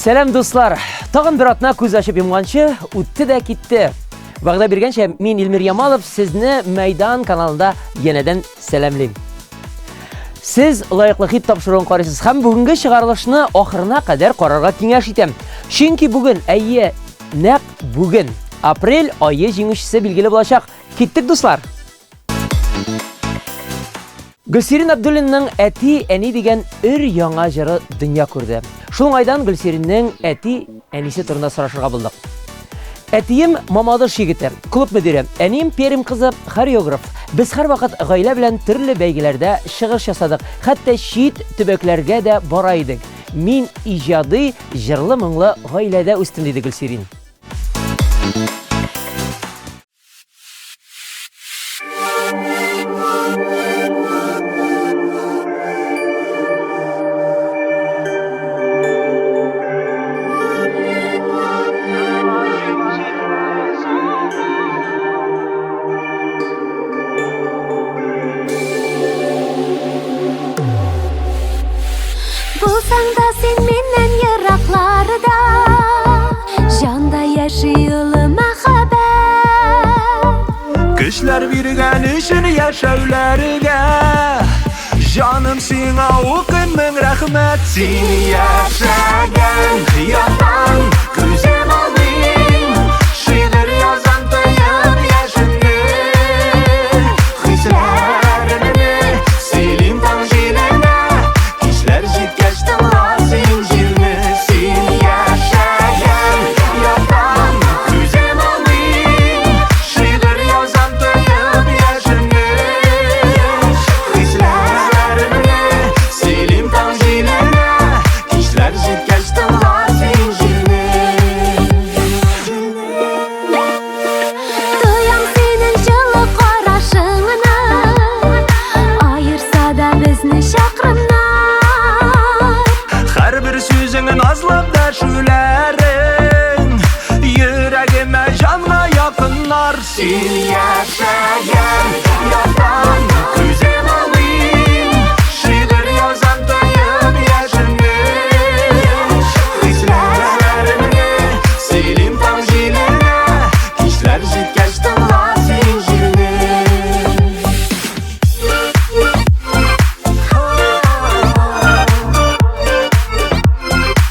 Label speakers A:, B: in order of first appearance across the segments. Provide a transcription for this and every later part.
A: Сәлам, дуслар! Тагын бер атна күз ачып йомганчы үтте дә китте. Вәгъдә биргәнчә, мин Илмир Ямалов сезне Мәйдан каналында янәдән сәламлим. Сез лаеклы хит тапшыруын карыйсыз һәм бүгенге чыгарылышны ахырына кадәр карарга киңәш итәм. Чөнки бүген, әйе, нәкъ бүген, апрель ае җиңүчесе билгеле булачак. Киттек, дуслар! Гөлсирин Абдуллинның Әти, әни дигән өр яңа җыры дөнья күрде. Шул уңайдан Гөлсириннең әти, әнисе турында сорашырга булдык. Әтием Мамадыш егете, клуб мөдире, әнием Пермь кызы, хореограф. Без һәрвакыт гаилә белән төрле бәйгеләрдә чыгыш ясадык, хәтта чит төбәкләргә дә бара идек. Мин иҗади, җырлы-моңлы гаиләдә үстем, диде Гөлсирин.
B: Булсаң да син миннән еракларда, Җанда яши олы мәхәббәт.
C: Көчләр биргән өчен яшәүләргә Җаным сиңа укыйм мең рәхмәт. Син яшәгән яктан күзем алмыйм, Шигырь язам тоеп яшемне. Хисләремне сөйлим таң җиленә, Кичләр җиткәч тыңла син җилне. Син яшәгән яктан күзем алмыйм, Шигырь язам тоеп яшемне. Хисләремне сөйлим таң җиленә, Кичләр җиткәч тыңла син җилне.
B: Тоям синең җылы карашыңны, Аерса да безне чакрымнар.
C: Һәрбер сүзең назлап дәшүләрең Йөрәгемә, җанга якыннар. Син яшәгән яктан күзем алмыйм, Шигырь язам тоеп яшемне. Хисләремне сөйлим таң җиленә, Кичләр җиткәч тыңла син җилне.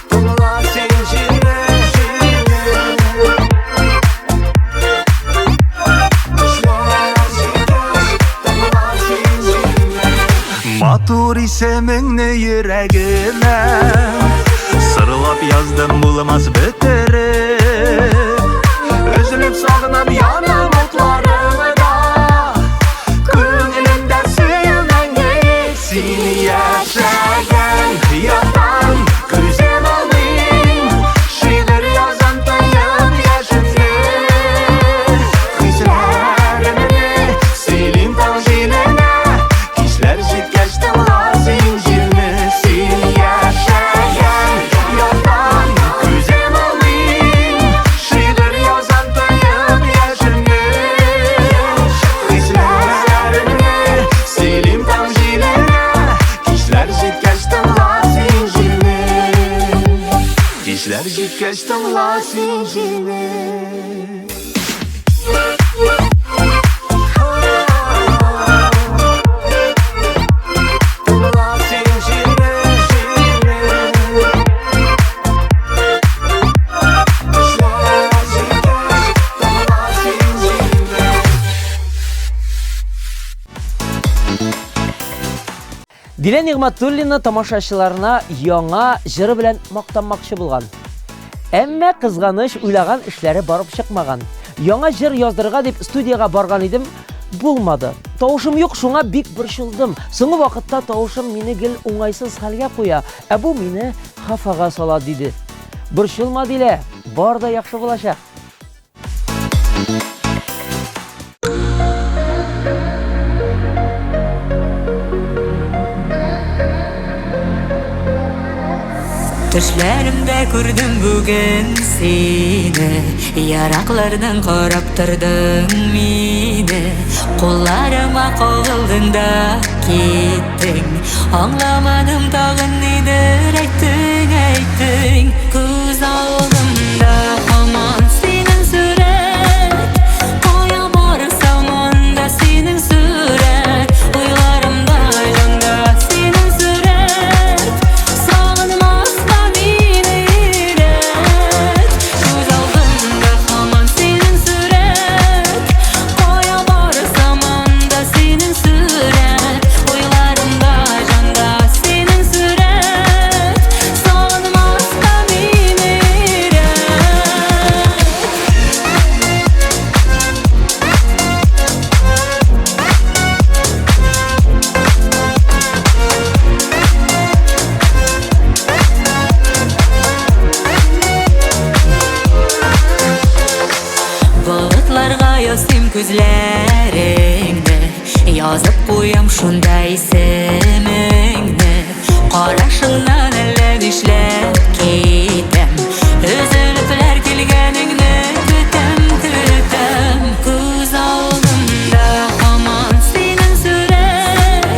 C: Тыңла син җилне. Кичләр җиткәч тыңла син җилне. Матур исемеңне йөрәгемә Сырлап яздым булмас бетереп. Өзелеп сагынам янам утларыңда, Күңелемдә сөю мәңгелек. Син яшәгән яктан күзем алмыйм, Шигырь язам тоеп яшемне. Хисләремне сөйлим таң җиленә, Кичләр җиткәч тыңла син җилне. Син яшәгән яктан күзем алмыйм, Шигырь язам тоеп яшемне. Хисләремне сөйлим таң җиленә, Кичләр җиткәч тыңла син җилне. Кичләр җиткәч тыңла син җилне. Тыңла син җилне, җилне. Кичләр җиткәч тыңла син җилне.
A: Дилә Нигъмәтуллина тамашачыларына яңа җыры белән мактанмакчы булган. Әмма кызганыч, уйлаган эшләре барып чыкмаган. Яңа җыр яздырырга дип студиягә барган идем, булмады. Тавышым юк, шуңа бик борчылдым. Соңгы вакытта тавышым мине гел уңайсыз хәлгә куя, ә бу мине хафага сала, диде. Борчылма, Дилә, бар да яхшы булачак.
D: Төшләремдә күрдем бүген сине, Ераклардан карап тордың мине. Кулларыма кагылдың да киттең. Аңламадым тагын нидер әйттең, әйттең. күзләреңне, язып куям шунда исемеңне. Карашыңнан әллә нишләп китәм, өзелепләр килгәнеңне көтәм, көтәм. Күз алдымда һаман синең сурәт,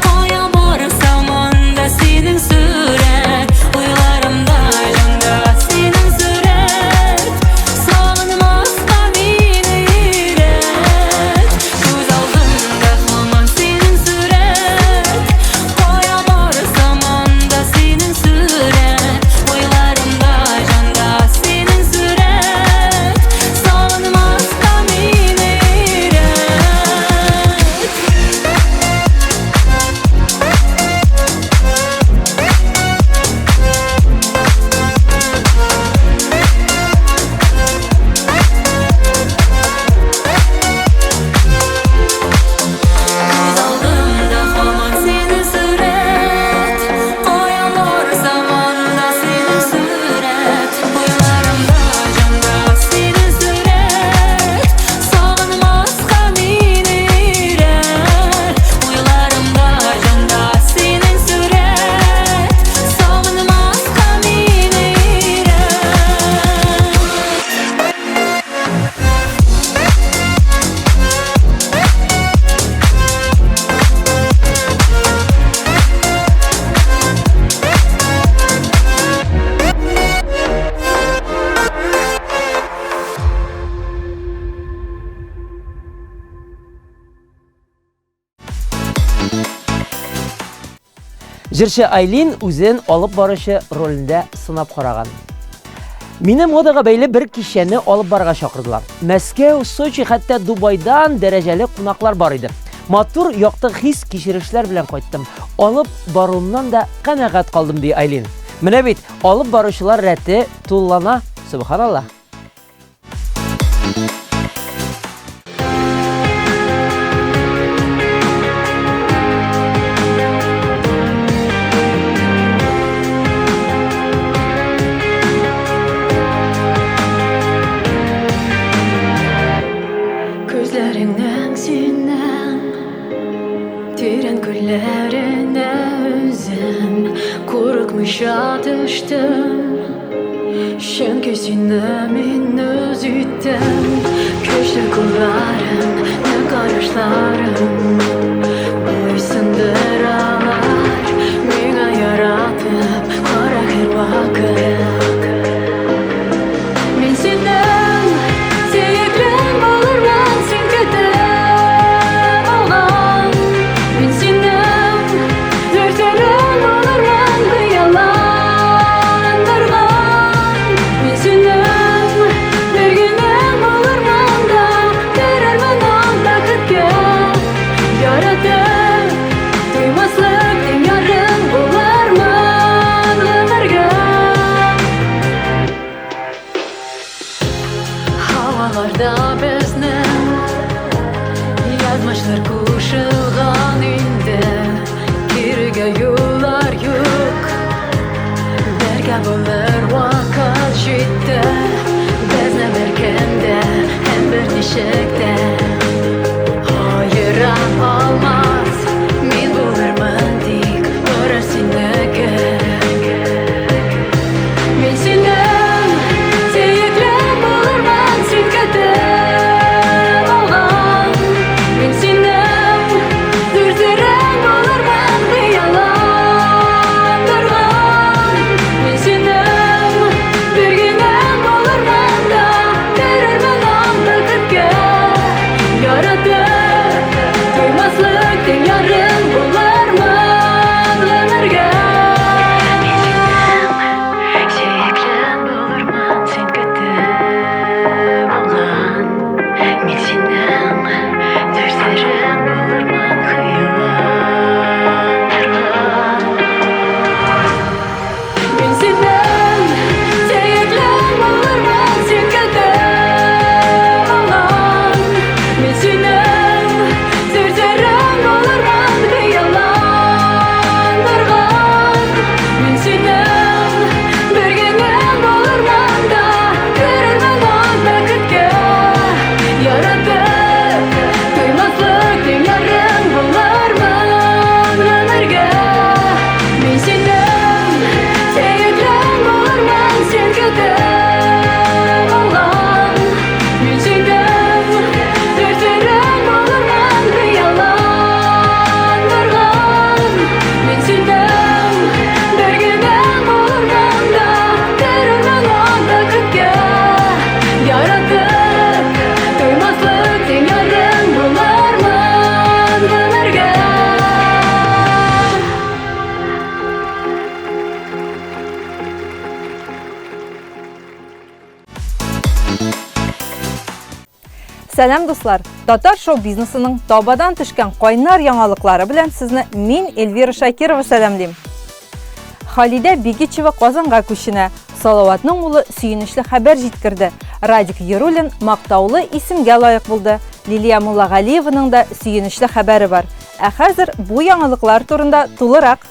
D: кая барсам анда синең сурәт. Уйларымда, җанда синең сурәт, сагынмаска мине өйрәт. Күз алдымда һаман синең сурәт, кая барсам анда синең сурәт. Уйларымда, җанда синең сурәт, сагынмаска мине өйрәт. Күз алдымда һаман синең сурәт, кая барсам анда синең сурәт. Уйларымда, җанда синең сурәт, сагынмаска мине өйрәт. Уйларымда, җанда синең сурәт, сагынмаска мине өйрәт.
A: Җырчы Айлин үзен алып баручы ролендә сынап караган. Мине модага бәйле бер кичәне алып барырга чакырдылар. Мәскәү, Сочи, хәтта Дубайдан дәрәҗәле кунаклар бар иде. Матур, якты хис кичерешләр белән кайттым. Алып баруымнан да канәгать калдым, ди Айлин. Менә бит, алып баручылар рәте туллана, субханалла.
E: Күзләреңнең синең тирән күлләренә үзем курыкмыйча төштем. Чөнки сине мин үз иттем. Көчле кулларың, нык карашларың буйсындыралар миңа яратып кара һәрвакыт. Мин синең сөеклең булырмын, син көтеп алган. Мин синең зур серең булырмын, хыялландырган. Мин синең бер генә булырмын да, керермен ак бәхеткә. Яратып туймаслык тиң ярың булырмын гомергә. Һаваларда безнең язмышлар кушылган инде, кирегә юллар юк. Бергә булыр вакыт җитте, безне беркем дә һәм берничек тә аера алмас. Мин булырмын тик бары синеке. Мин синең сөеклең булырмын, син көтеп алган. Мин синең зур серең булырмын, хыялландырган. Мин синең бер генә булырмын да, керермен ак бәхеткә. Яратып туймаслык тиң ярың булырмын гомергә. Мин синең сөеклең
F: Сәлам, дуслар! Татар шоу-бизнесының табадан төшкән кайнар яңалыклары белән сезне мин, Эльвира Шакирова сәламлим. Халидә Бигичева Казанга күченә. Салаватның улы сөенечле хәбәр җиткерде. Радик Яруллин мактаулы исемгә лаек булды. Лилия Муллагалиеваның да сөенечле хәбәре бар. Ә хәзер бу яңалыклар турында тулырак.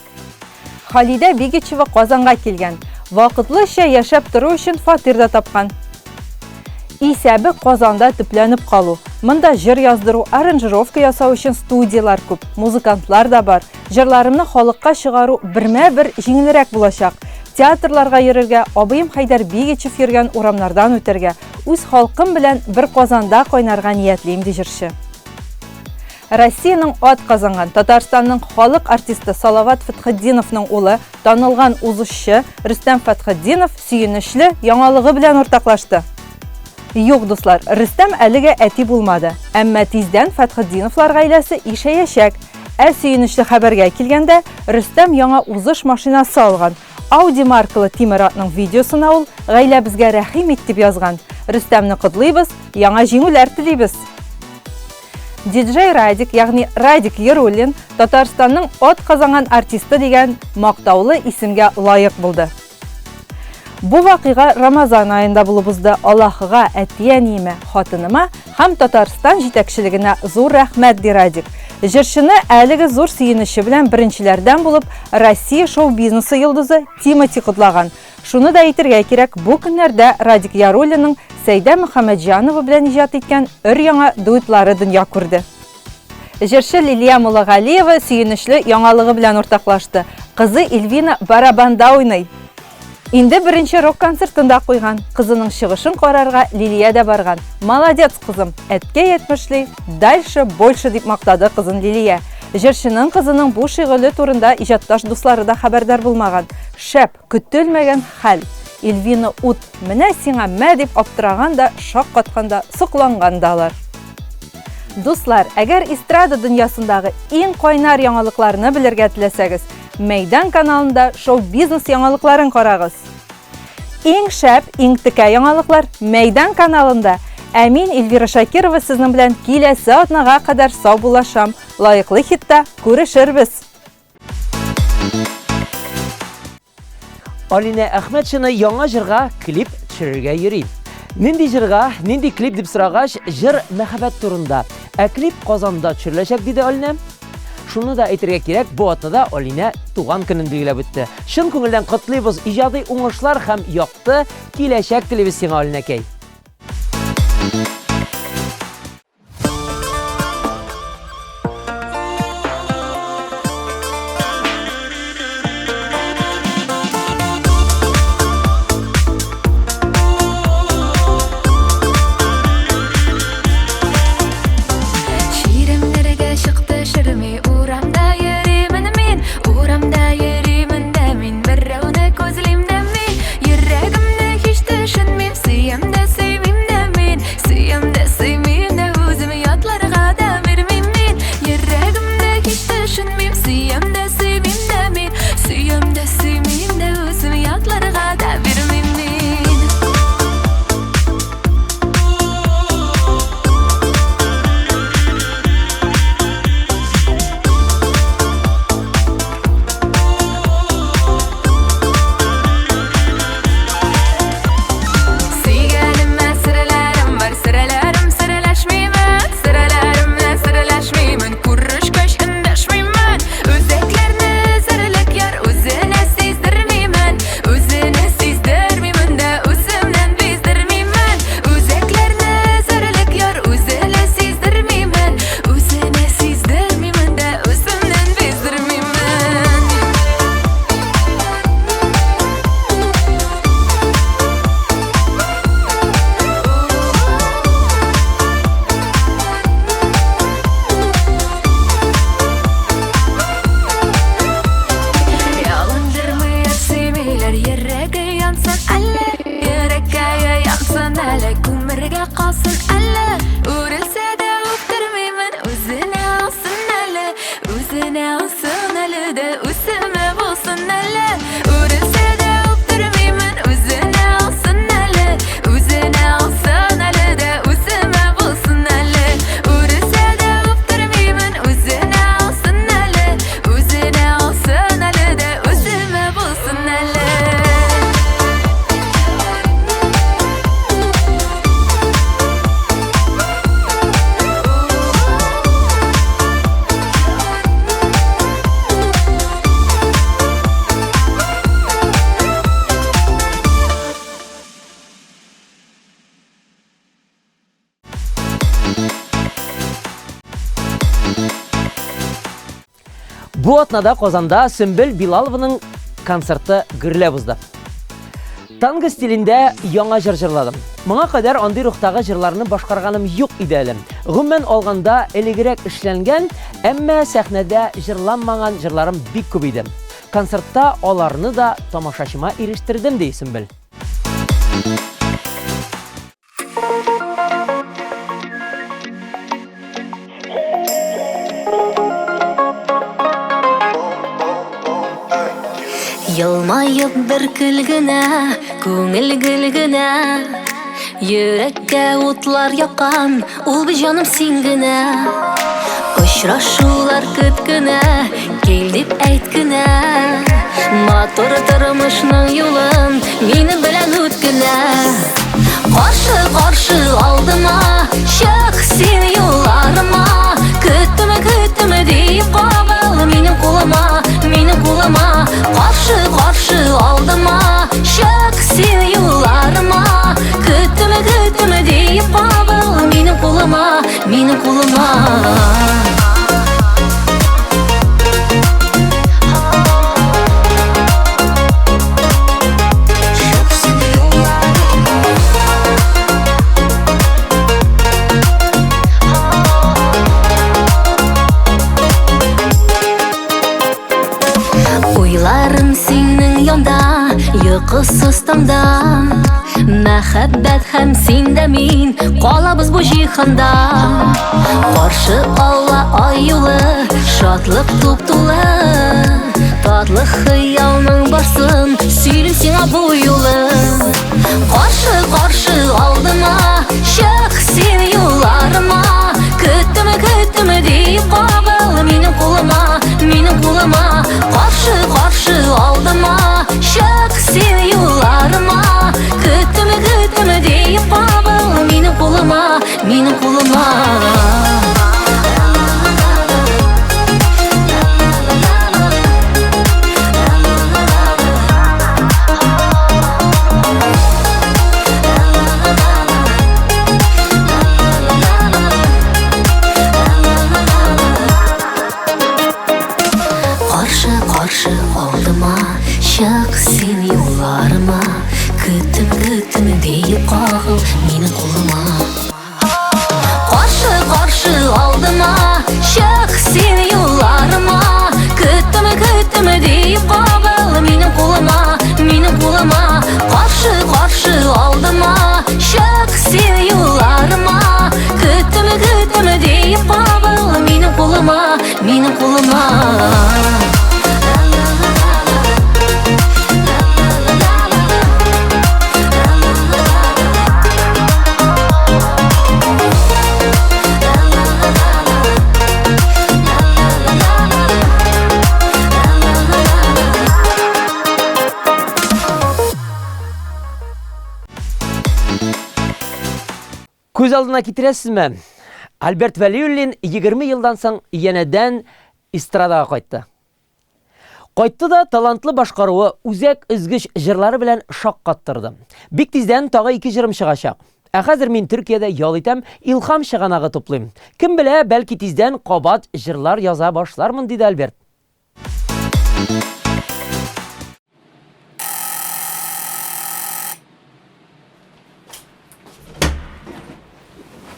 F: Халидә Бигичева Казанга килгән. Вакытлыча яшәп тору өчен фатир да тапкан. Исәбе Казанда төпләнеп калу. Монда җыр яздыру, аранжировка ясау өчен студияләр күп, музыкантлар да бар. Җырларымны халыкка чыгару бермә-бер җиңелрәк булачак. Театрларга йөрергә, абыем Хәйдәр Бигичев йөргән урамнардан үтәргә, үз халкым белән бер казанда кайнарга ниятлим, ди җырчы. Россиянең атказанган, Татарстанның халык артисты Салават Фәтхетдиновның улы, танылган узышчы Рөстәм Фәтхетдинов сөенечле яңалыгы белән уртаклашты. Юк, дуслар, Рөстәм әлегә әти булмады. Әмма тиздән Фәтхетдиновлар гаиләсе ишәячәк. Ә сөенечле хәбәргә килгәндә, Рөстәм яңа узыш машинасы алган. Audi маркалы тимер атның видеосына ул «Гаиләбезгә рәхим ит» дип язган. Рөстәмне котлыйбыз, яңа җиңүләр телибез! Диджей Радик, ягъни Радик Яруллин, Татарстанның атказанган артисты дигән мактаулы исемгә лаек булды. Бу вакыйга Рамазан аенда булып узды. Аллаһыга, әти-әниемә, хатыныма һәм Татарстан җитәкчелегенә зур рәхмәт, ди Радик. Җырчыны әлеге зур сөенече белән беренчеләрдән булып Россия шоу-бизнесы йолдызы Тимати котлаган. Шуны да әйтергә кирәк, бу көннәрдә Радик Яруллинның Сәйдә Мөхәммәтҗанова белән иҗат иткән өр-яңа дуэтлары дөнья күрде. Җырчы Лилия Муллагалиева сөенечле яңалыгы белән уртаклашты. Кызы Эльвина барабанда уйный. Инде беренче рок-концертын да куйган. Кызының чыгышын карарга Лилия дә барган. Молодец, кызым! Әткәй әйтмешли, дальше больше дип мактады кызын Лилия. Җырчының кызының бу шөгыле турында иҗатташ дуслары да хәбәрдар булмаган. Шәп, көтелмәгән хәл. Эльвина ут, менә сиңа мә дип аптыраган да, шаккаткан да, сокланган да алар. Дуслар, әгәр эстрада дөньясындагы иң кайнар яңалыкларны белергә теләсәгез, Мәйдан каналында шоу-бизнес яңалыкларын карагыз. Иң шәп, иң текә яңалыклар Мәйдан каналында. Ә мин, Эльвира Шакирова, сезнең белән киләсе атнага кадәр саубуллашам. Лаеклы хитта күрешербез!
A: Алинә Әхмәтшина яңа җырга клип төшерергә йөри. Нинди җырга, нинди клип дип сорагач, җыр мәхәббәт турында. Ә клип Казанда төшереләчәк, диде Алинә. Шуны да әйтергә кирәк, бу атнада Алинә туган көнен билгеләп үтте. Чын күңелдән котлыйбыз, иҗади уңышлар һәм якты киләчәк телибез сиңа, Алинәкәй.
D: Чирәмнәргә чыкты шерми, урамда йөримен мин, урамда йөримен дә мин, берәүне күзлим дә мин, йөрәгемне һич төшенмим, сөям дә сөймим дә мин, Сөям дә сөймим дә үзем ятларга да бирмим мин Йөрәгемдә һич төшенмим Сөям дә сөймим дә мин Сөям дә сөймим дә үзем ятларга да бирмим мин. Сөйгәнемә серләрем бар, серләрем серләшмимен, серләремне серләшмимен, күрешкәч эндәшмимен, үзәкләрне өзәрлек яр үзенә сиздермимен, үзенә сиздермимен дә үземнән биздермимен, үзәкләрне өзәрлек яр үзенә сиздермимен, үзенә сиздермимен дә үземнән биздермимен. Ялындырмый сөймиләр, йөрәге янсын әле, йөрәккәе янсын әле, күмергә калсын әле, үрелсә дә үптермимен, үзенә алсын әле, Үзенә алсын әле дә, үземә булсын әле. Үрелсә дә үптермимен, үзенә алсын әле. Үзенә алсын әле дә, үземә булсын әле.
A: Бу атнада Казанда Сөмбел Билалованың концерты гөрләп узды. Танго стилендә яңа җыр җырладым. Моңа кадәр андый рухтагы җырларны башкарганым юк иде әле. Гомумән алганда, элегрәк эшләнгән, әмма сәхнәдә җырланмаган җырларым бик күп иде. Концертта аларны да тамашачыма ирештердем, ди Сөмбел.
B: Елмаеп бер көл генә, күңел гөл генә. Йөрәккә утлар яккан, ул бит җаным син генә. Очрашулар көт кенә, кил дип әйт кенә. Матур тормышның юлын минем белән үт кенә. Каршы, каршы алдыма, чык син юлларыма. Көттем, көттем диеп кагыл минем кулыма, минем кулыма. Каршы, каршы алдыма, чык син юлларыма. Көттем, көттем диеп кагыл минем кулыма, минем кулыма. Уйларым синең янда, йокысыз таңда. Мәхәббәт һәм син дә мин калабыз бу җиһанда. Каршы ала ай юлы, шатлык туп-тулы. Татлы хыялның барсын сөйлим сиңа бу юлы. Каршы, каршы алдыма, чык син юлларыма. Көттем, көттем диеп кагыл минем кулыма, минем кулыма. Каршы, каршы алдыма, чык син юлларыма. Көттем, көттем диеп кагыл минем кулыма, минем кулыма. Каршы, каршы алдыма, чык син юлларыма. Көттем, көттем диеп кагыл минем кулыма. Каршы, каршы алдыма, чык син юлларыма. Көттем, көттем диеп кагыл минем кулыма, минем кулыма. Каршы, каршы алдыма, чык син юлларыма. Көттем, көттем диеп кагыл минем кулыма, минем кулыма.
A: Күз алдына китерәсезме? Альберт Вәлиуллин 20 елдан соң янәдән эстрадага кайтты. Кайтты да талантлы башкаруы, үзәк өзгеч җырлары белән шаккаттырды. Бик тиздән тагы ике җырым чыгачак. Ә хәзер мин Төркиядә ял итәм, илһам чыганагы туплыйм. Кем белә, бәлки тиздән кабат җырлар яза башлармын, диде Альберт.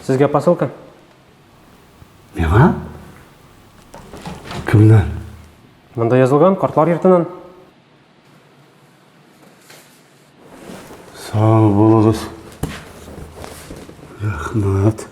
G: Сезгә посылка?
H: Миңа? Кемнән?
G: Монда язылган, картлар йортыннан.
H: Сау булыгыз. Рәхмәт.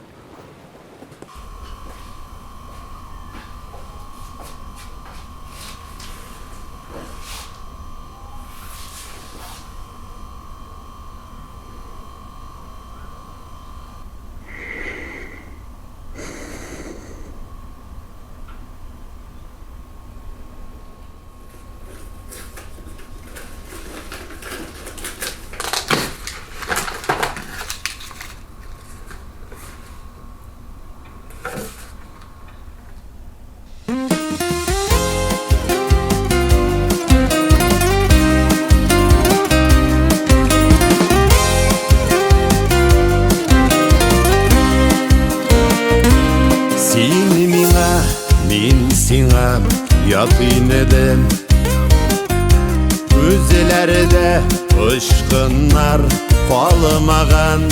C: Очкыннар калмаган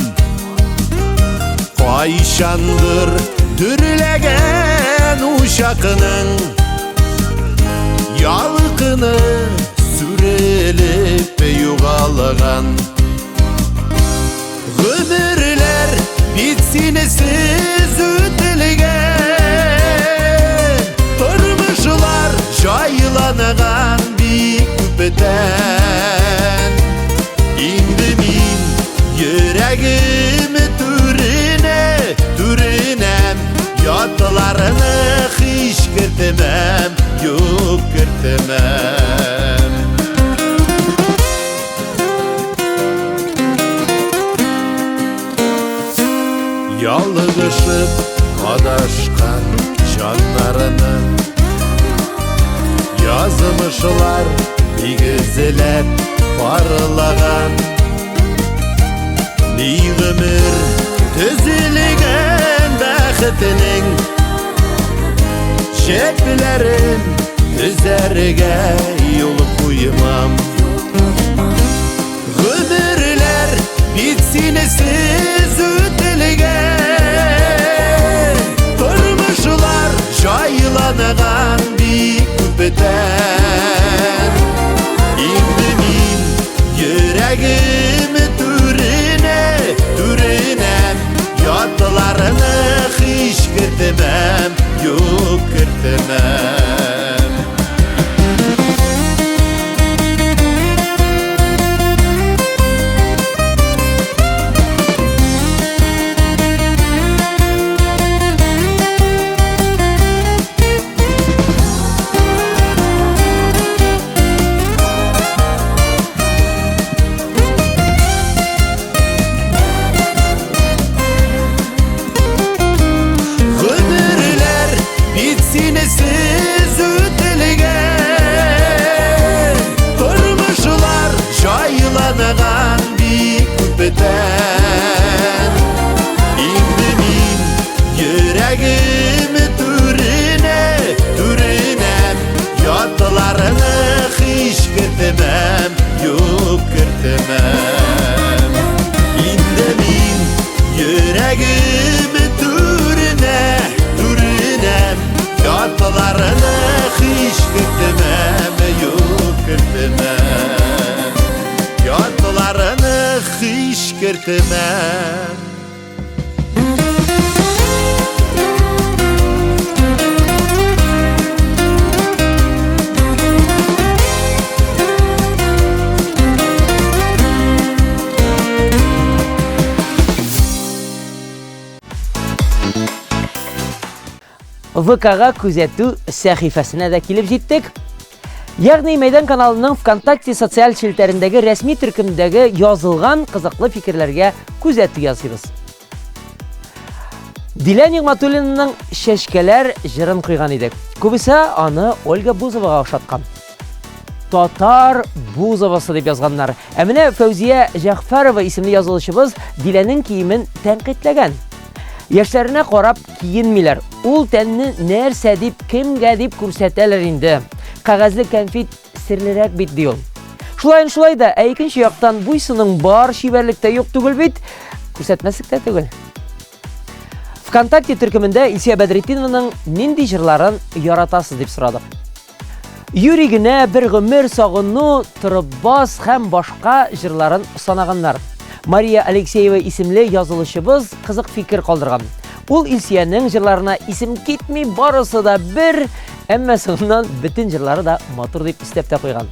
C: Кайчандыр дөрләгән учакның Ялкыны сүрелеп югалган Гомерләр бит синесез үтелгән Тормышлар җайланган бик күптән Инде мин йөрәгем түренә, түренәм Ятларны һич кертмәм, юк кертмәм Ялгышып адашкан җаннарны Язмышлар игезләп парлаган Ни гомер төзелгән бәхетенең Җепләрен өзәргә юл куймам Гомерләр бит синесез үтелгән Тормышлар җайланган бик күптән Инде мин йөрәгем түренә, түренә Ятларны һич кертмәм, юк кертмәм Гомерләр бит синесез үтелгән Тормышлар җайланган бик күптән Инде мин йөрәгем түренә, түренә Ятларны һич кертмәм, юк кертмәм Инде мин йөрәгем түренә, түренә Ятларны һич кертмәм, юк кертмәм Ятларны һич кертмәм
A: ВКга күзәтү сәхифәсенә дә килеп җиттек. Ягъни Мәйдан каналының ВКонтакте социаль челтәрендәге рәсми төркемдәге язылган кызыклы фикерләргә күзәтү ясыйбыз. Дилә Нигъмәтуллинаның Чәчкәләр җырын куйган идек. Күбесе аны Ольга Бузовага охшаткан. Татар Бузовасы дип язганнар. Ә менә Фәүзия Җәгъфәрова исемле язылучыбыз Диләнең киемен тәнкыйтьләгән. Яшьләренә карап киенмиләр. Ул тәнне нәрсә дип, кемгә дип күрсәтәләр инде. Кәгазьле кәнфит серлерәк бит, ди ул. Шулаен шулай да, ә икенче яктан буйсының бар чибәрлек тә юк түгел бит, күрсәтмәслек тә түгел. ВКонтакте төркемендә Илсөя Бәдретдинованың нинди җырларын яратасыз дип сорадык. Юри генә бер гомер сагыну, торып бас һәм башка җырларын санаганнар. Мария Алексеева исемле язылучыбыз кызык фикер калдырган. Ул Илсөянең җырларына исем китми, барысы да бер, әмма соңыннан бөтен җырлары да матур дип өстәп тә куйган.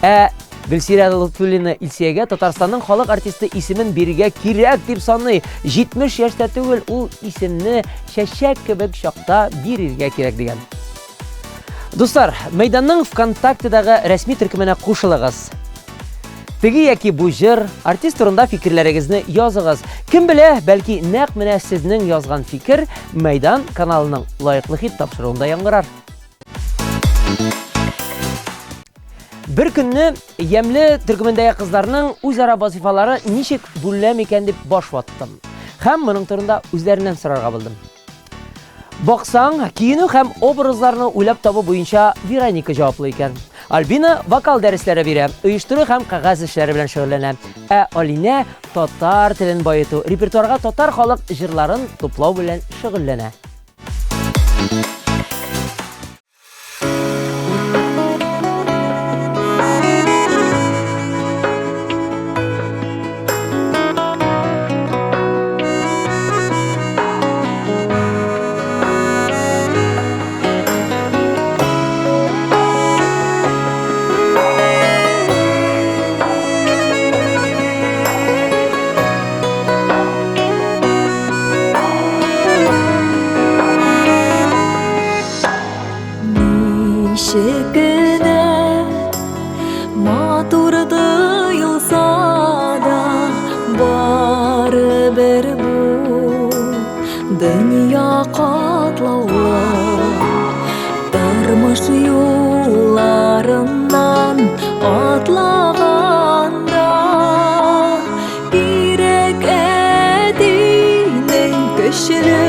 A: Ә Гөлсирә Лотфуллина Илсөягә Татарстанның халык артисты исемен бирергә кирәк дип саный. 70 яшьтә түгел, ул исемне чәчәк кебек чакта бирергә кирәк дигән. Дуслар, Мәйданның ВКонтактедагы рәсми төркеменә кушылыгыз. Теге яки бу җыр, артист турында фикерләрегезне языгыз. Кем белә, бәлки нәкъ менә сезнең язган фикер Мәйдан каналының лаеклы хит тапшыруында яңгырар. Бер көнне Ямьле төркемендәге кызларның үзара вазифалары ничек бүленә микән дип баш ваттым. Һәм моның турында үзләреннән сорарга булдым. Баксаң, киенү һәм образларны уйлап табу буенча Вероника җаваплы икән. Альбина вокал дәресләре бирә, оештыру һәм кәгазь эшләре белән шөгыльләнә. Ә Алинә татар телен баету, репертуарга татар халык җырларын туплау белән шөгыльләнә.
E: Ничек кенә матур тоелса да, барыбер бу дөнья катлаулы. Тормыш юлларыннан атлаганда кирәк әтинең көчле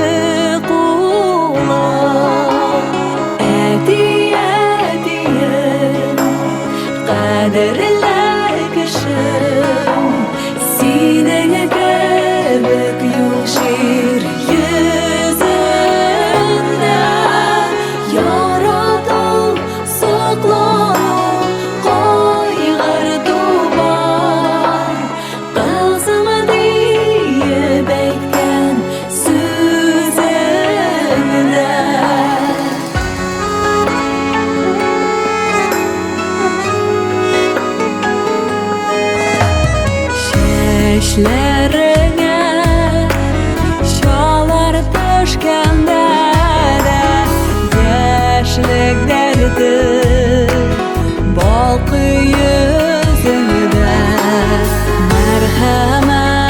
E: кулы. Әти, әтием, кадерле кешем, синең кебек юк җир йөзендә. Ярату, соклану, кайгырту бар. Кызым диеп әйткән сүзеңдә. Чәчләреңә чалар төшкәндә дә яшьлек дәрте балкый йөзеңдә. Мәрхәмәтле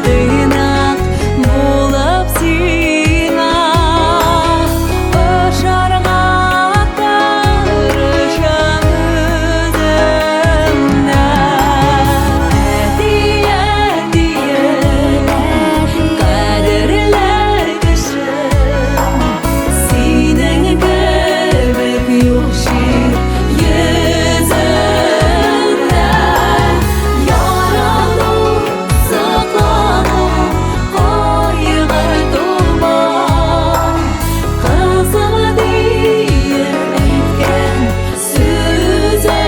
E: тыйнак булып сиңа ошарга тырышам үземне. Әти, әтием, кадерле кешем, синең кебек юк җир йөзендә. Ярату, соклану, кайгырту бар. Кызым диеп әйткән сүзеңдә.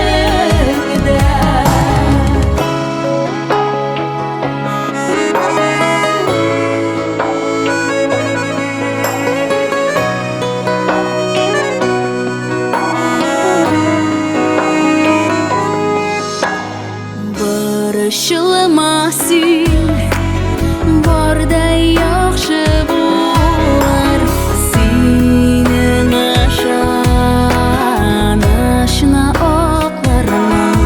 E: Борчылма син, бар да яхшы булыр. Синең ышанычны аклармын.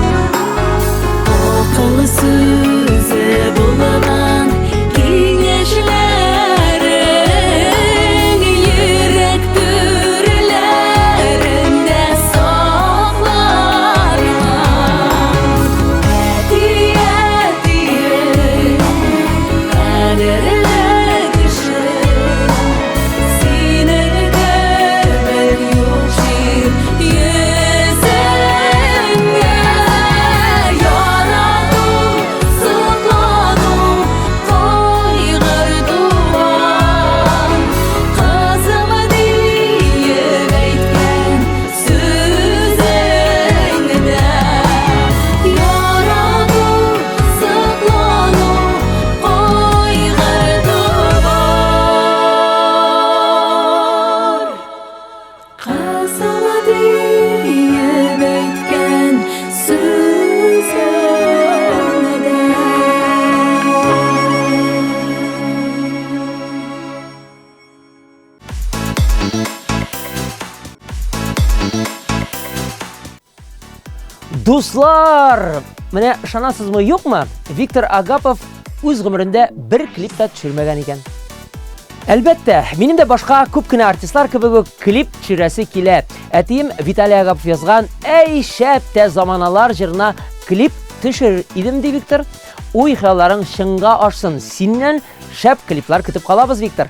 E: Акыл сүзе булган киңәшләрең йөрәк түрләрендә саклармын. Әти, әтием, кадерле кешем, синең кебек юк җир йөзендә. Ярату, соклану, кайгырту бар. Кызым диеп әйткән сүзеңдә. Ярату, соклану, кайгырту бар. Кызым диеп әйткән сүзеңдә.
A: Дуслар, менә ышанасызмы, юкмы? Виктор Агапов үз гомерендә бер клип та төшермәгән икән. Әлбәттә, минем дә башка күп кенә артистлар кебек үк клип төшерәсе килә. Әтием Виталий Агапов язган Әй шәп тә заманалар җырына клип төшерер идем, ди Виктор. Уй хыялларың чынга ашсын. Синнән шәп клиплар көтеп калабыз, Виктор.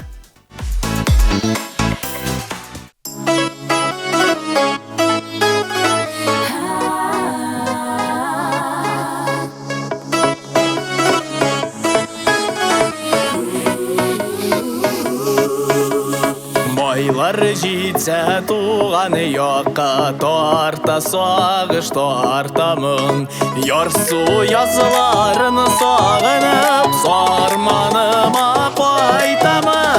I: Майлар җитсә туган якка тарта сагыш тартамын. Ярсу язларын сагынып сарманыма кайтамын.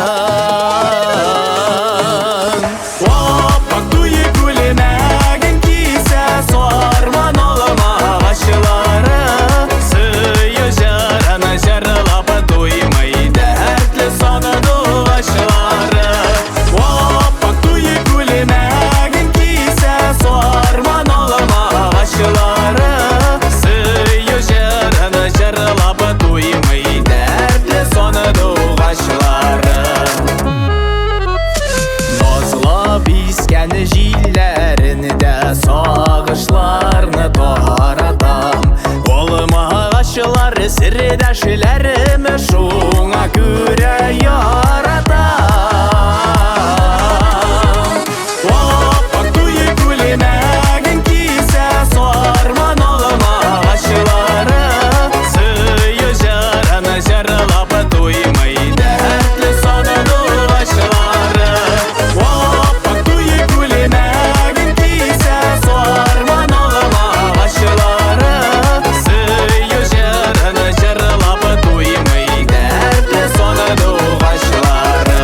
I: Аппак туе күлмәген кисә сарман алма агачлары. Сөю җырын җырлап туймый дәртле сандугачлары. Аппак туе күлмәген кисә сарман алма агачлары. Сөю җырын җырлап туймый дәртле сандугачлары. Назлап искән җилләрендә сагышларны таратам. Алма агачлар сердәшләрем шуңа күрә яратам. Аппак туе күлмәген кисә сарман алма агачлары. Сөю җырын җырлап туймый дәртле сандугачлары. Аппак туе күлмәген кисә сарман алма агачлары. Сөю җырын җырлап туймый дәртле сандугачлары.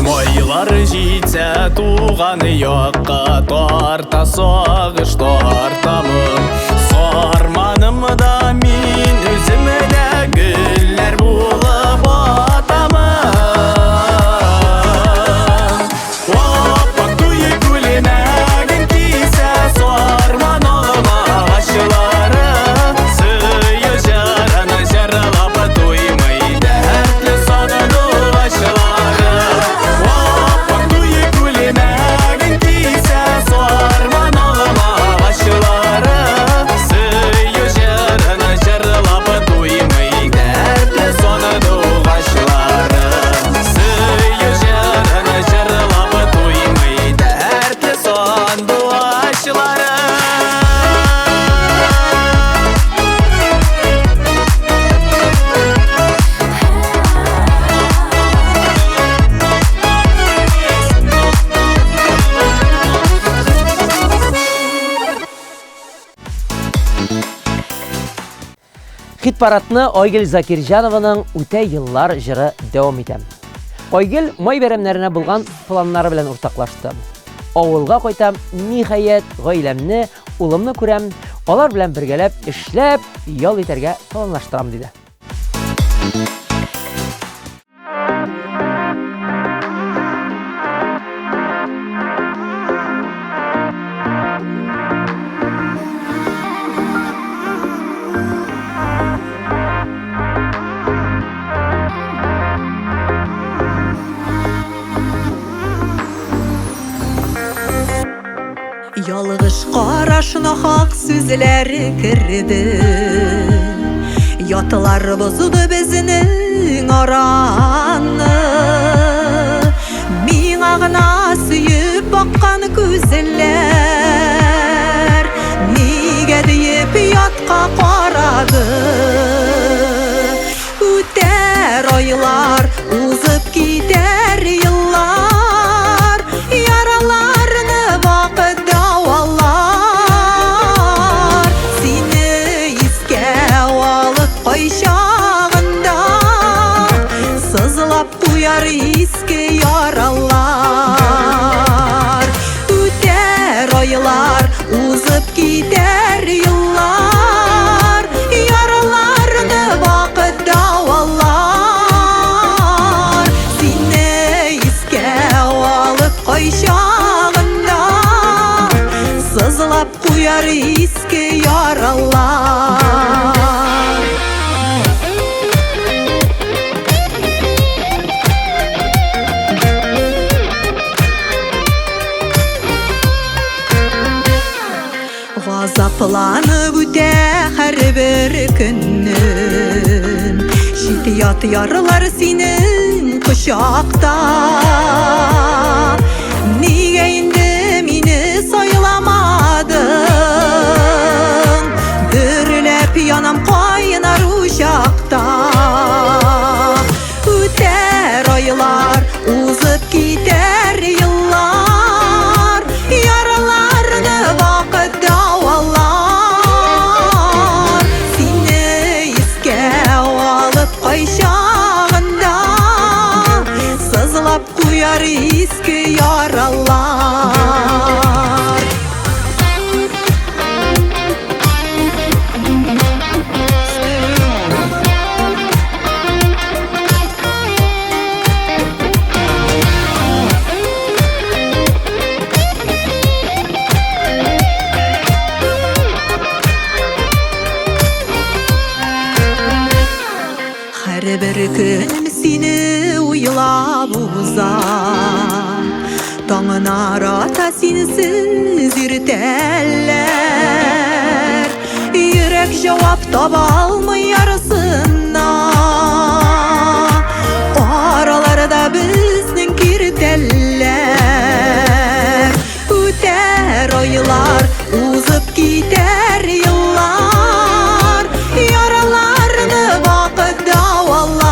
I: Майлар җитсә туган якка тарта сагыш тартамын. Сарманым да мин үзем дә гөлләр булып атамын. Аппак туе күлмәген кисә сарман алма агачлары. Сөю җырын җырлап туймый дәртле сандугачлары. Аппак туе күлмәген кисә сарман алма агачлары. Сөю җырын җырлап туймый дәртле сандугачлары. Сөю җырын җырлап туймый дәртле сандугачлары.
A: Хит-парадны Айгөл Закирҗанованың Үтә еллар җыры дәвам итә. Айгөл май бәйрәмнәренә булган планнары белән уртаклашты. Авылга кайтам, ниһаять, гаиләмне, улымны күрәм, алар белән бергәләп эшләп, ял итәргә планлаштырам, диде.
J: Ялгыш карашына хак сүзләре керде. Ятлар бозды безнең араны. Миңа гына сөеп баккан күзләр нигә диеп ятка карады. Үтәр айлар, узып китәр еллар, яраларны вакыт дәвалар. Сине искә алып кайчагында сызлап куяр иске яралар. Үтәр айлар, узып китәр еллар, яраларны вакыт дәвалар. Сине искә алып кайчагында сызлап куяр иске яралар. Сокланып үтә һәрбер көнем. Чит-ят ярлар синең кочакта. Нигә инде мине сайламадың? Дөрләп янам кайнар учакта. Үтәр айлар, узып китәр еллар, яраларны вакыт дәвалар. Сине искә алып кайчагында сызлап куяр иске яралар. Һәрбер көнем сине уйлап уза. Таңнар ата синсез иртәләр. Йөрәк җавап таба алмый ярсына. Араларда безнең киртәләр. Үтәр айлар, узып китәр еллар. Яраларны вакыт дәвалар.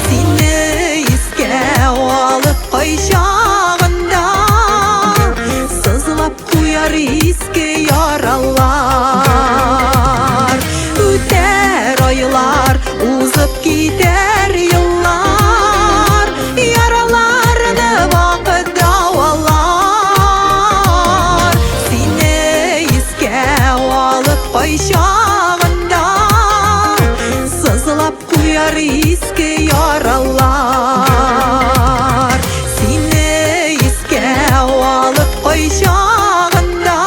J: Сине искә алып кайчагында сызлап куяр иске яралар. Үтәр айлар, узып китәр еллар. Яраларны вакыт дәвалар. Сине искә алып кайчагында сызлап куяр иске яралар. Сине искә алып кайчагында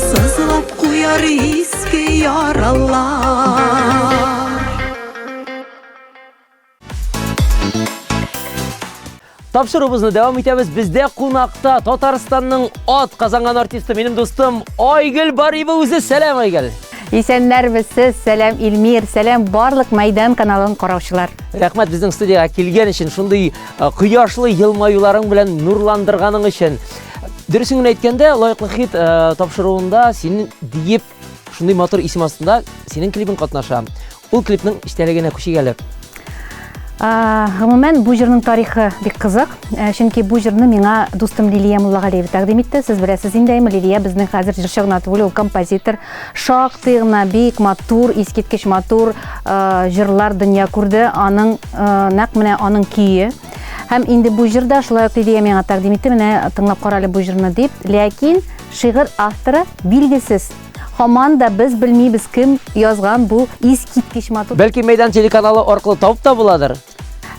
J: сызлап куяр иске яралар.
A: Тапшыруыбызны дәвам итәбез. Бездә кунакта Татарстанның ат казанган артисты, минем дустым Айгөл Бариева үзе. Сәлам, Айгөл.
K: Исәннәрмесез, сәлам Илмир, сәлам барлык Мәйдан каналын караучылар.
A: Рәхмәт безнең студиягә килгән өчен, шундый э, кояшлы елмаюларың белән нурландырганың өчен. Дөресен генә әйткәндә, лаеклы хит э, тапшыруында син диеп шундый матур исем астында синең клибың катнаша. Ул клипның эчтәлегенә күчик әле.
K: Гомумән, бу җырның тарихы бик кызык. Э, чөнки бу җырны миңа дустым Лилия Муллагалиева тәкъдим итте. Сез беләсез инде, әйме, Лилия безнең хәзер җырчы гына түгел, ул композитор. Шактый гына бик матур, искиткеч матур э, җырлар дөнья күрде. Аның э, нәкъ менә аның көе. Һәм инде бу җыр да шулай ук Лилия миңа тәкъдим итте, менә тыңлап кара әле бу җырны дип. Ләкин шигырь авторы билгесез. Һаман да без белмибез, кем язган бу искиткеч матур.
A: Бәлки Мәйдан телеканалы аркылы табып та буладыр?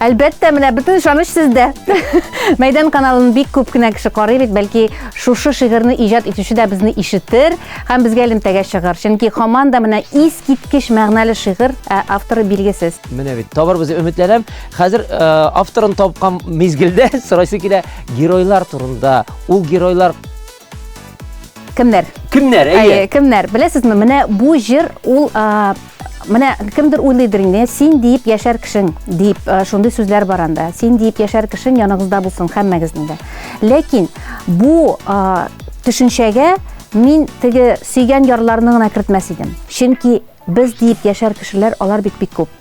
K: Әлбәттә, менә бөтен ышаныч сездә. Мәйдан каналын бик күп кенә кеше карый бит, бәлки шушы шигырьне иҗат итүче дә безне ишетер һәм безгә элемтәгә чыгыр. Чөнки һаман да менә искиткеч мәгънәле шигырь, ә авторы билгесез.
A: Менә бит, табарбыз дип өметләнәм. Хәзер э, авторын тапкан мизгелдә сорайсы килә, геройлар турында. Ул геройлар
K: Кемнәр?
A: Кемнәр, әйе.
K: Әйе, кемнәр? Беләсезме, менә бу җыр ул менә кемдер уйлыйдыр инде, син диеп яшәр кешең дип, шундый сүзләр бар анда. Син диеп яшәр кешең яныгызда булсын һәммәгезнең дә. Ләкин бу төшенчәгә мин теге сөйгән ярларны гына кертмәс идем. Чөнки без диеп яшәр кешеләр алар бит бик күп.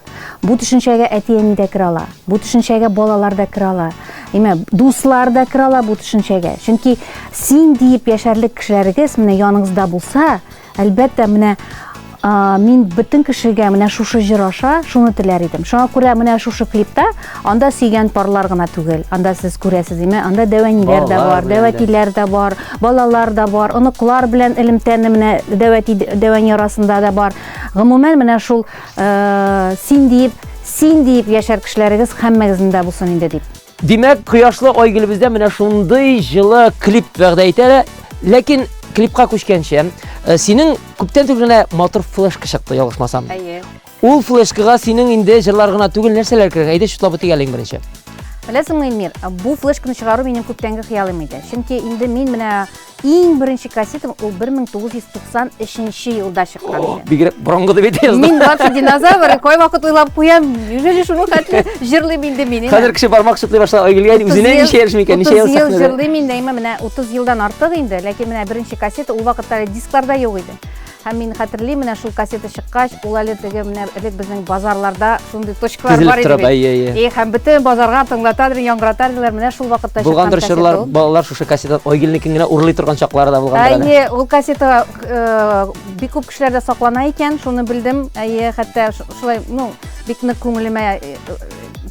K: Бу төшенчәгә әти-әни дә керә ала, бу төшенчәгә балалар да керә ала, әйме, дуслар да керә ала бу төшенчәгә. Чөнки син диеп яшәрлек кешеләрегез менә яныгызда булса, әлбәттә, менә мин бөтен кешегә менә шушы җыр аша шуны теләр идем. Шуңа күрә менә шушы клипта анда сөйгән парлар гына түгел. Анда сез күрәсез, әйме, анда дәвәниләр дә бар, дәвәтиләр дә бар, балалар да бар, оныклар белән элемтәне менә дәвәти дәвәни арасында да бар. Гомумән, менә шул Э, син диеп, син диеп яшәр кешеләрегез һәммәгезнең дә булсын инде дип.
A: Димәк, кояшлы Айгөлебездә менә шундый җылы клип вәгъдә итә дә, ләкин клипка күчкәнче, э, синең күптән түгел генә матур флешка чыкты, ялгышмасам.
K: Әйе.
A: Ул флешкага синең инде җырлар гына түгел, нәрсәләр кергән? Әйдә, чутлап үтик әле иң беренче.
K: Беләсеңме, Эльмир, бу флешканы чыгару минем күптәнге хыялым иде. Чөнки инде мин менә Иң беренче кассетам ул 1993 елда чыккан иде.
A: Бигрәк борынгы дип әйтә
K: Мин вообще динозавр, кайвакыт уйлап куям, неужели шуның хәтле җырлыйм инде мин?
A: Хәзер кеше бармак чытлый башлады, Айгөлгә үзенә ничә яшь микән, ничә ел
K: 30 ел җырлыйм инде, әмма менә 30 елдан артык инде, ләкин менә беренче кассета ул вакытта әле дисклар да юк иде. Һәм мин хәтерлим, менә шул кассета чыккач, ул әле теге менә элек безнең базарларда шундый точкалар бар иде бит.
A: Әйе, әйе.
K: И, һәм бөтен базарга тыңлата, яңгырата иделәр. Менә шул вакытта чыккан
A: Булгандыр чорлар, балалар шушы кассетадан Айгөлнекен генә урлый торган чаклары да булгандыр әле.
K: Әйе, ул кассета э, бик күп кешеләрдә саклана икән, шуны белдем. Әйе, хәтта шулай, ну, бик нык күңелемә э,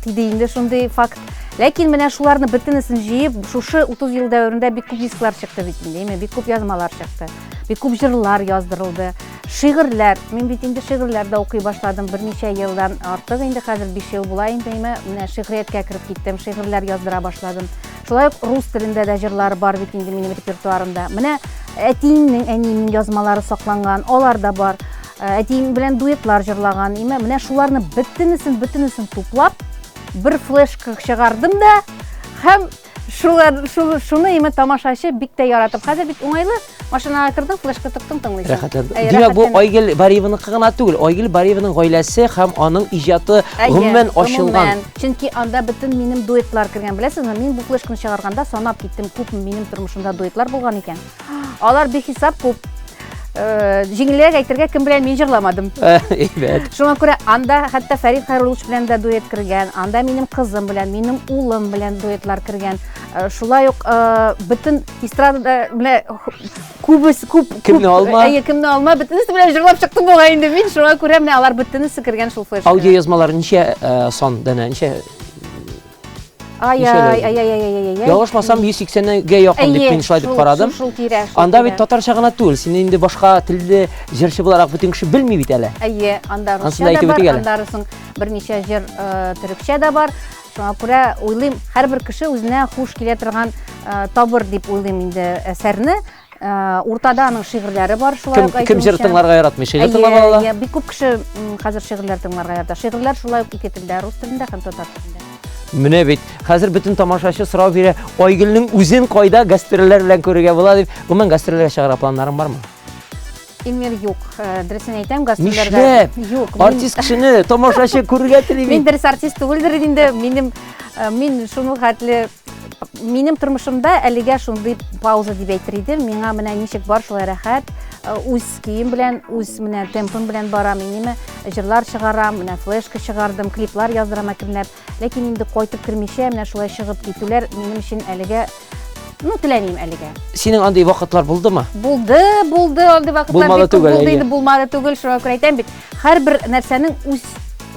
K: тиде инде шундый факт. Ләкин менә шуларны бөтенесен җыеп, шушы 30 ел дәверендә бик күп дисклар чыкты бит инде, әйме, бик күп язмалар чыкты. Бик күп җырлар яздырылды. Шигырьләр, мин бит инде шигырьләр дә укый башладым берничә елдан артык инде, хәзер 5 ел була инде, әйме, менә шигърияткә кереп киттем, шигырьләр яздыра башладым. Шулай ук рус телендә дә җырлар бар бит инде минем репертуарымда. Менә әтиемнең, әниемнең язмалары сакланган, алар да бар. Э, әтием белән дуэтлар җырлаган, име, менә шуларны бөтенесен, бөтенесен туплап, бер флешка чыгардым да һәм Шулар, шул, шуны име тамашачы бик тә яратып. Хәзер бит уңайлы, машинага кердең, флешка тыктың, тыңлыйсың.
A: Рәхәтләнеп. Димәк, бу Айгөл Бариеваныкы гына түгел, Айгөл Бариеваның гаиләсе һәм аның иҗаты гомумән ачылган.
K: Чөнки анда бөтен минем дуэтлар кергән. Беләсезме, мин бу флешканы чыгарганда санап киттем, күпме минем тормышымда дуэтлар булган икән. Алар бихисап күп. Э, җиңелрәк әйтергә, кем белән мин җырламадым.
A: Әйбәт.
K: Шуңа күрә анда хәтта Фәрит Хәйруллович белән дә дуэт кергән, анда минем кызым белән, минем улым белән дуэтлар кергән. Э, шулай ук э, бөтен эстрадада менә күбес күп
A: кемне алма?
K: Әйе, кемне алма, бөтенесе белән җырлап чыктым бугай инде мин. Шуңа күрә менә алар бөтенесе кергән шул флешка.
A: Аудиоязмалар ничә сан данә, ничә
K: Ай, ай, ай, ай, ай, ай, ай.
A: Ялгышмасам, 180-гә якын дип мин шулай дип карадым.
K: Шул тирә.
A: Анда бит татарча гына түгел, сине инде башка телле җырчы буларак бөтен кеше белми бит әле.
K: Әйе, анда русча да бар, анда соң берничә җыр э, төрекчә дә бар. Шуңа күрә уйлыйм, һәрбер кеше үзенә хуш килә торган э, табыр дип уйлыйм инде әсәрне. Э, уртада аның шигырьләре бар шулай ук
A: Кем җыр тыңларга яратмый? Шигырь тыңлап ала.
K: Әйе, бик күп кеше хәзер шигырьләр тыңларга ярата. Шигырьләр шулай ук ике телдә, рус телендә һәм татар телендә.
A: Менә бит, хәзер бөтен тамашачы сорау бирә, Айгөлнең үзен кайда гастрольләр белән күрергә була дип. Гомумән гастрольләргә чыгарга планнарың бармы?
K: Илмир, юк. Э, дөресен әйтәм, гастрольләргә.
A: Нишләп?
K: Юк.
A: Артист кешене тамашачы күрергә тели
K: бит. Мин дөрес артист түгелдер инде. Минем э, мин шуның хәтле Минем тормышымда әлегә шундый пауза дип әйтер идем. Миңа менә ничек бар, шулай рәхәт. Э, үз көем белән, үз менә темпым белән барам. Инеме җырлар чыгарам, менә флешка чыгардым, клиплар яздырам әкренләп. Ләкин инде кайтып кермичә, менә шулай чыгып китүләр минем өчен әлегә ну, теләмим әлегә.
A: Синең андый вакытлар булдымы?
K: Булды, булды, андый вакытлар
A: булмады түгел,
K: булды инде, булмады түгел, шуңа күрә әйтәм бит. Һәрбер нәрсәнең үз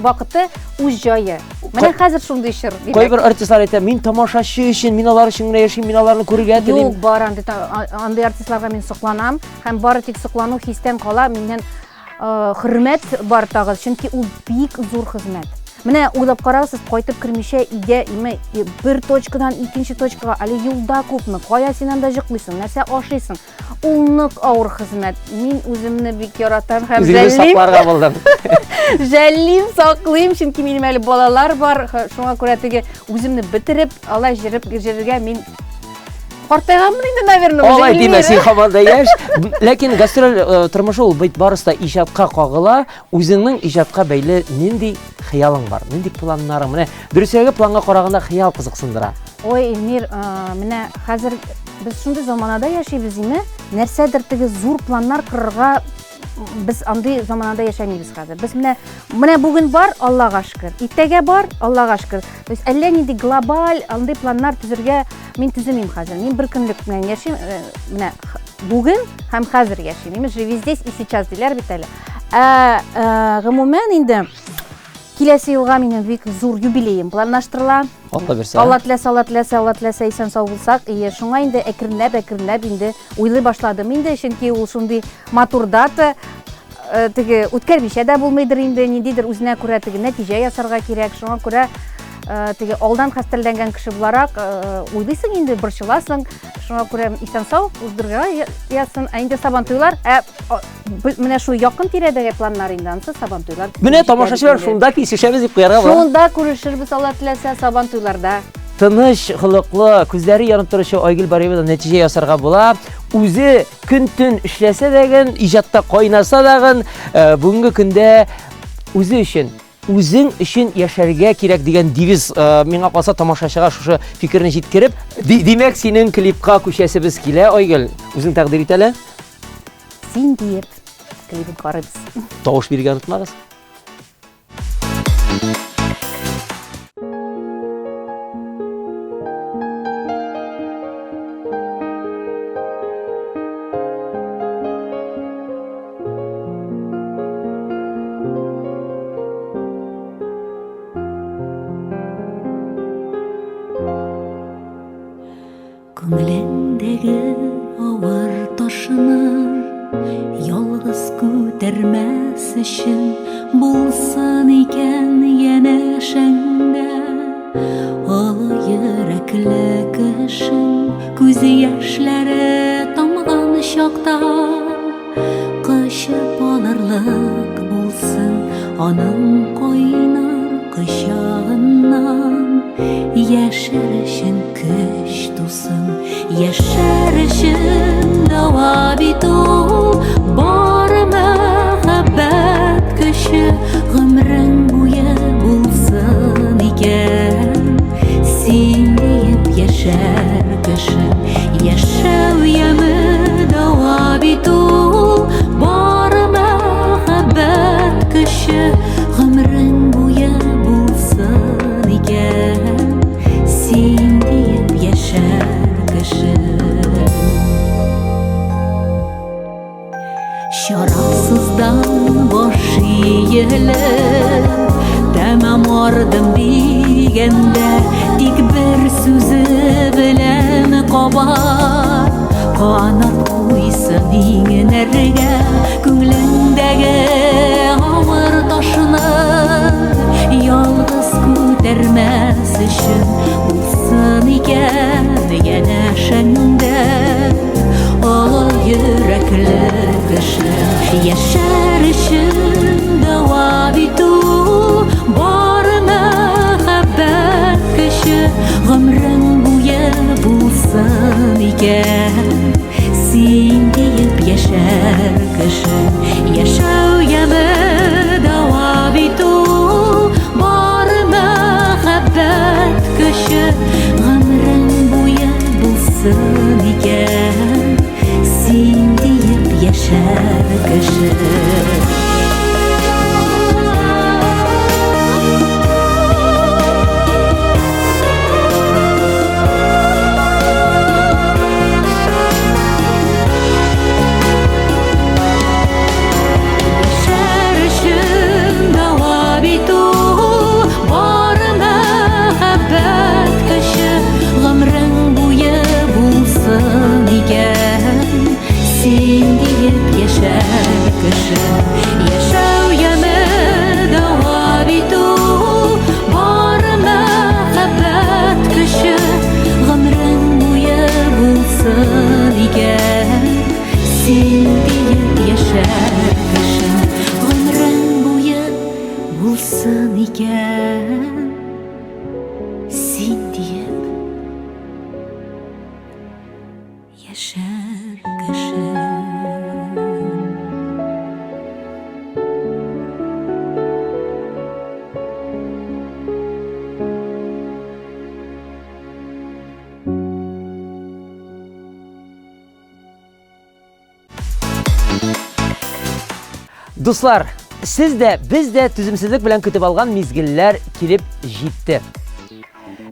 K: вакыты, үз җае. Менә хәзер шундый чор.
A: Кайбер артистлар әйтә, мин тамашачы өчен, мин алар өчен генә яшим, мин аларны күрергә телим.
K: Юк, бар андый, андый артистларга мин сокланам һәм бары тик соклану хистән кала миннән э, хөрмәт бар тагы, чөнки ул бик зур хезмәт. Менә уйлап карагыз, сез кайтып кермичә өйгә име бер точкадан икенче точкага, әле юлда күпме, кая син анда җоклыйсың, нәрсә ашыйсың. Ул нык авыр хезмәт. Мин үземне бик яратам һәм
A: Үзеңне
K: жәллим.
A: сакларга булдым.
K: Жәллим, саклыйм, чөнки минем әле балалар бар. Шуңа күрә теге үземне бетереп, алай җырып йөрергә мин картайганмын инде, наверное, уже.
A: Алай димә, син һаман да яшь. Ләкин гастроль э, тормышы ул бит барысы да иҗатка кагыла. Үзеңнең иҗатка бәйле нинди хыялың бар, нинди планнарың? Менә дөресрәге планга караганда хыял кызыксындыра.
K: Ой, Эльмир, э, менә хәзер без шундый заманада яшибез име? Нәрсәдер теге зур планнар корырга без андый заманада яшәмибез хәзер. Без менә менә бүген бар, Аллага шөкер. Иртәгә бар, Аллага шөкер. То есть әллә нинди глобаль андый планнар төзергә мин төземим хәзер. Мин бер көнлек белән яшим, э, менә бүген һәм хәзер яшим. Имеш, живи здесь и сейчас диләр бит әле. Ә, э, гомумән инде киләсе елга минем бик зур юбилеем планлаштырыла.
A: Алла бирсә.
K: Алла теләсә, Алла теләсә, Алла теләсә, исән сау булсак, ие, шуңа инде әкренләп, әкренләп инде уйлый башладым инде, чөнки ул шундый матур дата, э, теге үткәрмичә дә булмыйдыр инде, ниндидер үзенә күрә теге нәтиҗә ясарга кирәк. Шуңа күрә э, теге алдан хәстәрләнгән кеше буларак э, уйлыйсың инде, борчыласың. Шуңа күрә исән сау уздырырга язсын. Ә инде Сабантуйлар, ә менә шул якын тирәдәге планнар инде ансы Сабантуйлар.
A: Менә тамашачылар шунда кисешәбез дип куярга була.
K: Шунда күрешербез, Алла теләсә, Сабантуйларда.
A: тыныч холыклы, күзләре янып торучы Айгөл Бариевадан нәтиҗә ясарга була. Үзе көн-төн эшләсә дәген, иҗатта кайнаса дагын, э, бүгенге көндә үзе өчен үзең өчен яшәргә кирәк дигән девиз э, миңа калса тамашачыга шушы фикерне җиткереп, димәк, синең клипка күчәсебез килә, Айгөл. Үзең тәкъдир ит әле.
K: Син диеп клибын карыйбыз.
A: Тавыш бирергә онытмагыз.
E: Күңелендәге авыр ташны ялгыз күтәрмәс өчен булсын икән янәшәңдә олы йөрәкле кешең күз яшьләре тамган чакта кочып алырлык булсын аның кайнар кочагыннан яшәр өчен көч тусын яшәр өчен дәва бит ул бар мәхәббәт көче гомерең буе булсын икән син диеп яшәр кеше яшәү яме дәва бит ул бар мәхәббәт көче гомерең буе булсын икән син диеп яшәр кеше Чарасыздан баш иелеп, тәмам ардым дигәндә, тик бер сүзе белән кабат канат куйсын иңнәргә күңелеңдәге авыр ташны ялгыз күтәрмәс өчен булсын икән янәшәңдә Олы йөрәкле кеше яшәр өчен дәва бит ул бар мәхәббәт көче гомерең буе булсын икән син диеп яшәр кеше яшәү яме дәва бит ул бар мәхәббәт көче гомерең буе булсын икән син диеп яшәр кеше. Яшәр өчен дәва бит ул бар мәхәббәт көче гомерең буе булсын икән син диеп яшәр кеше яшәү яме дәва бит ул бар мәхәббәт көче гомерең буе булсын икән син диеп яшәр кеше гомерең буе булсын икән син диеп яшәр кеше.
A: Дуслар, сез дә, без дә түземсезлек белән көтеп алган мизгелләр килеп җитте.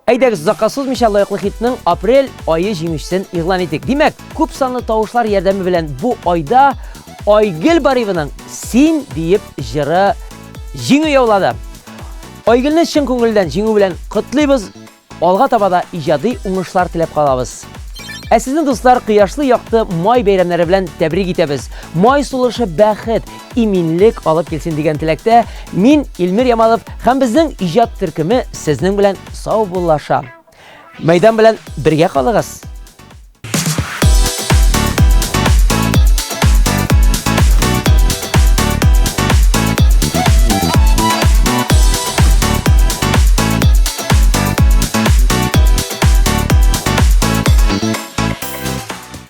A: Әйдәгез, озакка сузмыйча лаеклы хитның апрель ае җиңүчесен игълан итик. Димәк, күп санлы тавышлар ярдәме белән бу айда Айгөл Бариеваның Син диеп җыры җиңү яулады. Айгөлне чын күңелдән җиңү белән котлыйбыз. Алга таба да иҗади уңышлар теләп калабыз. Ә сезне, дуслар, кояшлы якты май бәйрәмнәре белән тәбрик итәбез. Май сулышы бәхет, иминлек алып килсен дигән теләктә мин, Илмир Ямалов һәм безнең иҗат төркеме сезнең белән саубуллаша. Мәйдан белән бергә калыгыз.